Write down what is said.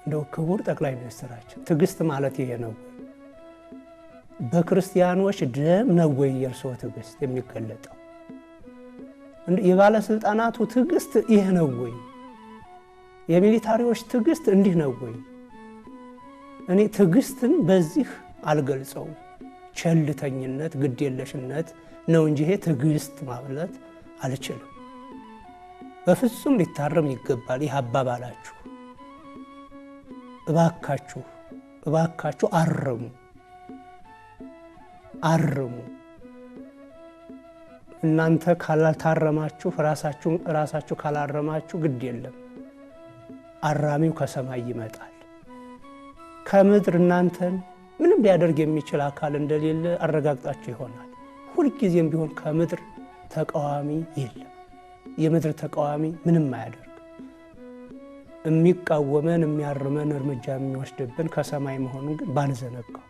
እንደው ክቡር ጠቅላይ ሚኒስትራችን ትዕግስት ማለት ይሄ ነው ወይ? በክርስቲያኖች ደም ነው ወይ የእርስዎ ትዕግስት የሚገለጠው? የባለስልጣናቱ ትዕግስት ይህ ነው ወይ? የሚሊታሪዎች ትዕግስት እንዲህ ነው ወይ? እኔ ትዕግስትን በዚህ አልገልጸውም። ቸልተኝነት፣ ግዴለሽነት ነው እንጂ ይሄ ትዕግስት ማለት አልችልም። በፍጹም ሊታረም ይገባል ይህ አባባላችሁ። እባካችሁ እባካችሁ አርሙ አርሙ። እናንተ ካላታረማችሁ፣ ራሳችሁ ካላረማችሁ ግድ የለም፣ አራሚው ከሰማይ ይመጣል። ከምድር እናንተን ምንም ሊያደርግ የሚችል አካል እንደሌለ አረጋግጣችሁ ይሆናል። ሁልጊዜም ቢሆን ከምድር ተቃዋሚ የለም። የምድር ተቃዋሚ ምንም አያደርግ። የሚቃወመን፣ የሚያርመን፣ እርምጃ የሚወስድብን ከሰማይ መሆኑን ግን ባንዘነጋው።